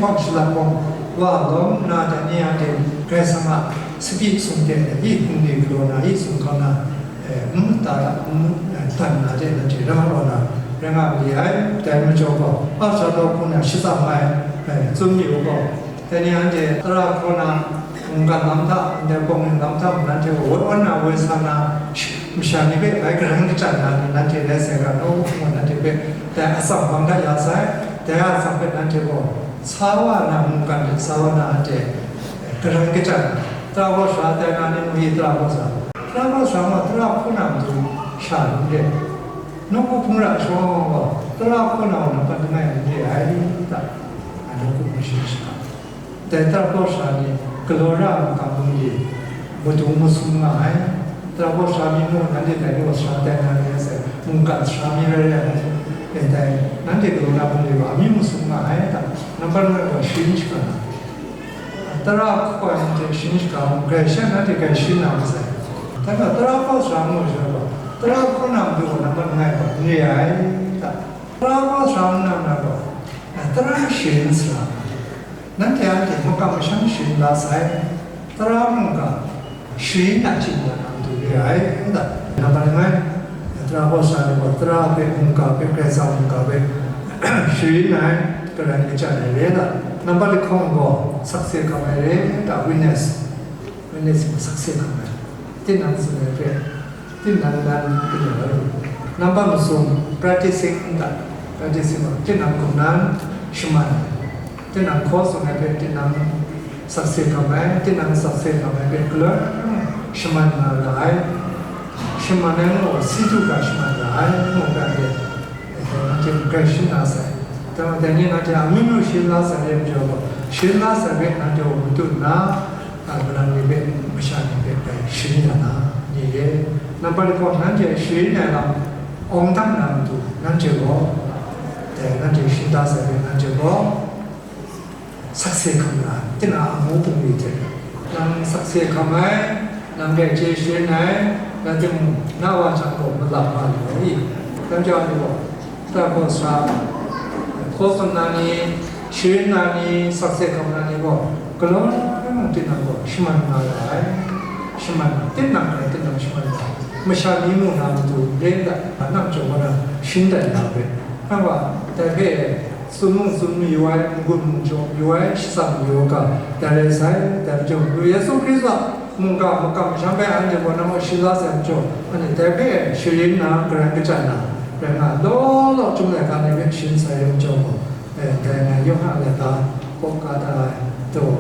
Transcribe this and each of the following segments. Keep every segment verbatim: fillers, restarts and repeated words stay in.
Shawng shalak bawng wa lawm nna, dai ni anhte Karai Kasang a sapi sung de, i hpung ni galaw na, i sumhkau na, e, n mada, n, e, dan na de, nanhte rai nga law na, rai nga ma li ai. Dai majaw gaw, au sha daw hpung na shatsam ai, e, tsun mi u gaw, dai ni anhte tara hkaw na, mungkan lam hta, ndai bawng lam hta mung nanhte gaw woi wan na, woi sa na, masha ni hpe bai karan kachyan na ni nanhte rai sai ga law, ngu nanhte hpe dai atsam hpang hta ya sai. Dai atsam hpe nanhte gaw sa wa na mungkan hte sa wa na anhte karan kachyan na, tara kaw sara tai na ni mung i, tara kaw sara, tara kaw sara gaw tara hkaw na matu sha n re, nawku hpung ra shawng gaw tara hkaw na gaw nampat langai n re ai ta, ngai nawku hpung shing shaga. Dai tara kaw sara ni galaw ra ai makam bungli madung masum nga ai. Tara kaw sara mi mung, nanhte dai kaw sara tai na rai sai, mungkan sara mi rai rai ai, e, dai nanhte galaw na bungli wa mi masum nga ai ta, nampat langai gaw sharin shaga na, tara hkaw ai hte sharin shaga mung, grai sha nanhte grai sharin na masai. Dai gaw tara kaw sara ngu ai sha gaw, tara hkaw na matu gaw nampat langai gaw n re ai ta, tara kaw sara n na na gaw, tara sharin sara. Nanhte anhte makam masham sharin la sai, tara mungga sharin na chyin wa na matu re ai, ngu ta? Nampat langai, tara kaw sara ni gaw tara hpe, mungga hpe, Karai Kasang mungga hpe sharin ai, karan kachyan ai re ta? Nampat lahkawng gaw sakse hkam ai re ta? Witness, witness gaw sakse hkam ai, tinang tsun ai hpe tinang nan galaw ai. Nampat masum, practicing n ta? Practicing gaw tinang hkum nan shaman ai, tinang hkaw tsun ai hpe tinang sakse hkam ai, tinang sakse hkam ai hpe galaw shaman nga ra ai. Shaman ai ngu gaw, si du ga shaman ra ai, ngu ga de. Dai nanhte mung grai sharin la sai. Dai majaw dai ni nanhte a amyu myu sharin la sai re majaw gaw, sharin la sai hpe nanhte gaw matut nna, a, kalang ni hpe, masha ni hpe grai sharin ya na ni re. Nampat lahkawng, nanhte sharin ai lam awng dang na matu, nanhte gaw, dai nanhte sharin la sai hpe nanhte gaw, sakse hkam na, tinang a amu bungli hte nang sakse hkam ai, nang hte chye sharin ai, rai timung, na wa hta gaw malap nga lu ai. Dai majaw, anhte gaw, tara kaw sara, hkaw tsun na ni, sharin na ni, sakse hkam na ni gaw, galaw ai mung tinang gaw shaman nga ra ai. Shaman, tinang rai tinang shaman nga ai. Masha ni mu na matu, len dat, nang jaw wa na, sharin dat ya hpe, nang gaw dai hpe tsun mung tsun mayu ai, n-gun mung jaw mayu ai, shatsam mayu ai ga, dai rai sai. Dai majaw, Yesu Hkristu a mungga makam masham hpe anhte gaw nang gaw sharin la sai majaw, anhte dai hpe sharin nna, karan kachyan na, rai nga, law law chyum laika ni hpe sharin sai ai majaw gaw, e, dai ngai Yawhan a laika kaw ka da ai daw,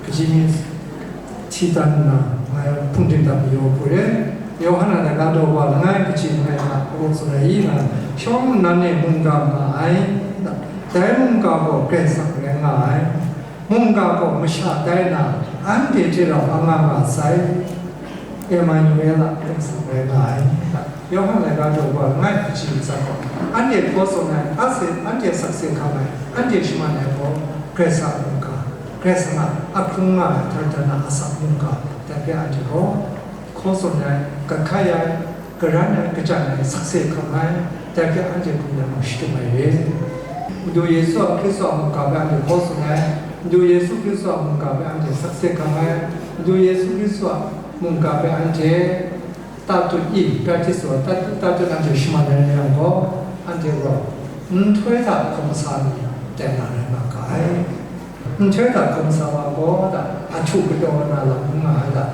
kaji mi hti dan nna, ngai hpung dingdam mayu hku re. Yawhan a laika daw wa langai kaji langai hta hkawhkam tsun ai i nga, shawng nnan e mungga nga ai, dai mungga gaw Karai Kasang rai nga ai, mungga gaw masha tai na, anhte hte rau a nga nga sai, Emanuela, Karai Kasang rai nga ai. Yawhan laika daw wa langai kaji ntsa gaw, anhte hkaw tsun ai, a se, anhte sakse hkam ai, anhte shaman ai gaw, Karai Kasang a mungga, Karai Kasang a ahkrung nga ai, htan htan a asak mungga, dai hpe anhte gaw hkaw tsun ai, gat hkai ai, karan ai, kachyan ai, sakse hkam ai, dai hpe anhte hkum yang mung shadum ai re. Madu Yesu a, Hkristu a mungga hpe anhte hkaw tsun ai, Madu Yesu Hkristu a mungga hpe anhte sakse hkam ai, Madu Yesu Hkristu a mungga hpe anhte tatut i, practice wa, tatut, tatut anhte shaman ai rai yang gaw, anhte gaw nhtoi hta hkum sa mi tai na rai nga ga ai. Nhtoi hta hkum sa wa gaw, da, ahtu kadaw na lam n nga ai, da,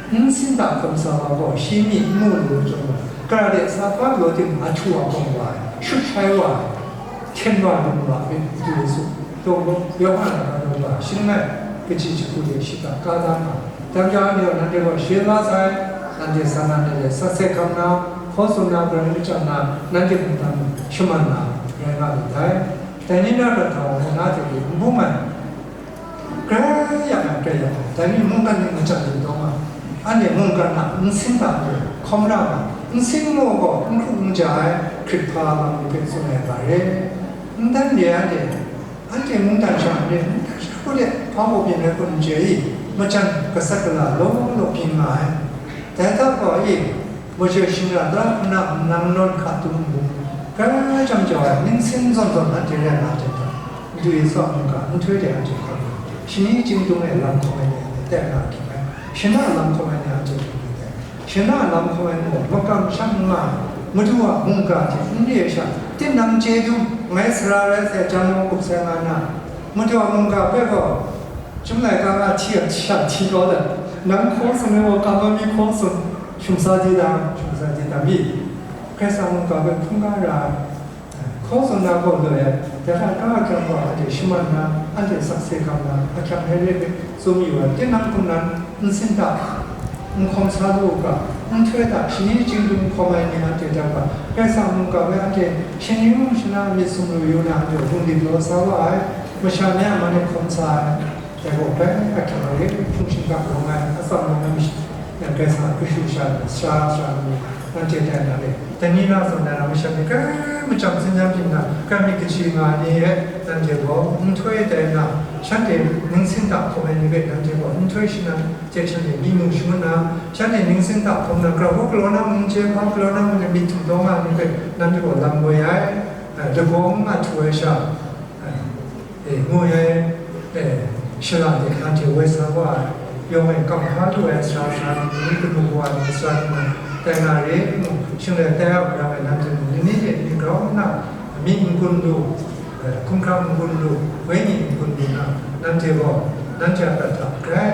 nsin hta hkum sa wa gaw, shi myi n mu lu chyawm gaw, kara de sa hpa galaw timung, ahtu a bawng wa ai, shut shai wa ai, hkyen wa lu wa ai, Madu Yesu, daw gaw, Yawhan a ga daw wa, shi langai kaji jahku de shiga ka da nga ai. Dai majaw, anhte gaw, nanhte gaw sharin la sai, nanhte sa na ni hte sakse hkam na, hkaw tsun na, karan kachyan na, nanhte mungdan shaman na, rai nga myit dai. Dai ni na prat hta wa, na hte pyi n bung ai, grai yang ai, grai yang ai, dai ni mungkan ni machyan lu taw nga, anhte mungkan a nsin hta hkawm ra nga, nsin maw gaw, n hkru n ja ai, hkrit hpa lam ni hpe tsun ai ga re, n dan re ai hte, anhte mungdan sha n rai, mungdan sha hku de hpa baw byin ai hku n chye i, machyan gasat gala law law byin nga ai. Dai hta gaw i, Mawshe shingran tara hku na nang nawn hka tum n bung, grai jang jau ai, ningsin zawn zawn anhte rai nga ai hte maren, Dwi tsawm mungga nhtoi de anhte hkawm ai, shani chyingdung e lam hkawm ai ni anhte teng na hkying ai, shana lam hkawm ai ni anhte hkying ai, shana lam hkawm ai ni gaw makam shang n nga ai, Madu a mungga hte n re ai sha, tinang chye dum, ngai sara rai sai, jan mawng kup sai nga na, Madu a mungga hpe gaw, chyum laika nga hti a sha hti kau let, nang hkaw tsun ai gaw, kama mi hkaw tsun, shum sa di dang, shum sa di dang mi, Karai Kasang mungga hpe hkungga ra ai. Hkaw tsun na gaw loi ai, dai hta kara hkra gaw anhte shaman na, anhte sakse hkam na, ahkyang hpe re hpe tsun yu ai, tinang hkum nan, n sin hta, n hkawm sa lu u ga, nhtoi hta shani chyingdung hkawm ai ni anhte hta gaw, Karai Kasang mungga hpe anhte shani mung shana myit sumru yu na, anhte hpung dip law sa wa ai, masha ni a man e hkawm sa ai. Dai gaw bai ahkyang re hpung shingkang rawng ai, atsam rawng ai mash-, Karai Kasang a kashu sha, sara sara ni, nanhte tai na re. Dai ni na zawn na, masha ni hkrai machyam tsin yam hpyi nna, hkrai myit kaji nga ai ni e, nanhte gaw nhtoi tai nna, shanhte ningsin hta hkawm ai ni hpe nanhte gaw nhtoi shanan hte shanhte myi mu shangun na, shanhte ningsin hta hkawm na, grau hku galaw na mung, chye hpa galaw na mung, myit htum taw nga ai ni hpe nanhte gaw lam woi ai, lagaw n nga htu ai sha, e, ngoi ai, e, shara de anhte woi sa wa ai, yawng e kamhpa lu ai sara sara ni, kanu wa ai sara ni, tai na re, ngu, shing rai tai a marang e, nanhte mung, ni ni hte ni grau nna, amying n gun lu, e, hkumhkrang n gun lu, wenyi n gun lu na, nanhte gaw, nanhte a prat hta grai,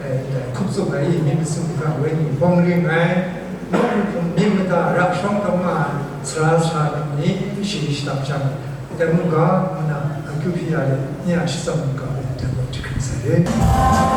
e, hkup tsup ai i, myit masin hkang wenyi bawng ring ai, nawku hpung myit mada ra shawng taw nga ai, sara sara ni, shayi shadap jang, Dai mungga nna akyu hpyi ya let, nye a shatsam mungga hpe dai gaw jahkring sai re.